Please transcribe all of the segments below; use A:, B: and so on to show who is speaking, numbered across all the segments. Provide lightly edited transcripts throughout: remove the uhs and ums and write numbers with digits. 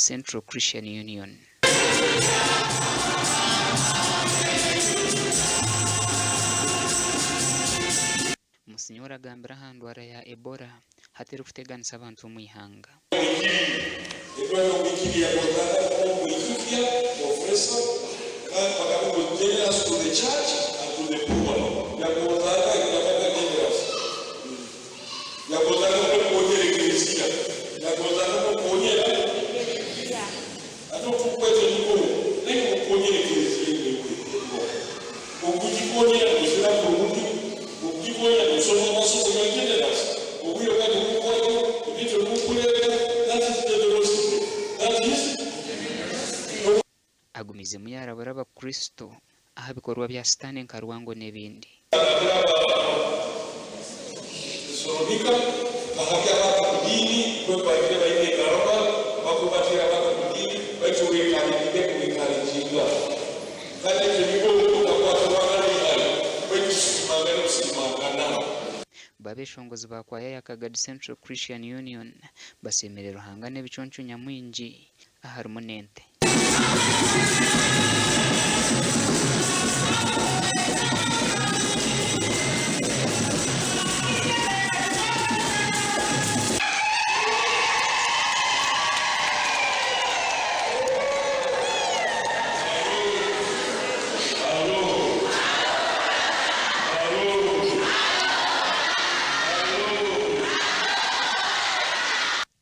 A: Central Christian Union. Musinyori agambire aha ndwara ya Ebola hati erikuteganisa abantu omu ihanga. Agumiizemu yaarabura Abakristo aha bikorwa bya Sitaane nka rwango n'ebindi. Bo abeshongozi ba kwaya ya Kagadi Central Christian Union basiimire Ruhanga n'ebiconco nyamwingi aharimu n'ente.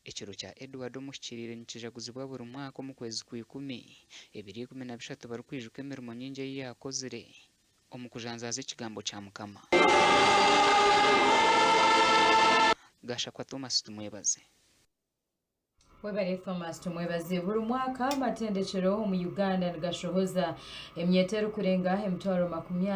A: Ekiro kya Edward Omuhikiriire nikijaguzibwa buri mwaka omu kwezi Kwikumi, ebiro 13 barikwijuka emirimo nyingi ei yaakozire omu kujanjaaza ekigambo kya Mukama. Gashakwa Thomas Tumwebaze.
B: Webare Thomas Tumwebaze. Buri mwaka amatendekyero omu Uganda nigashohoza emyeto erikurenga 200,000.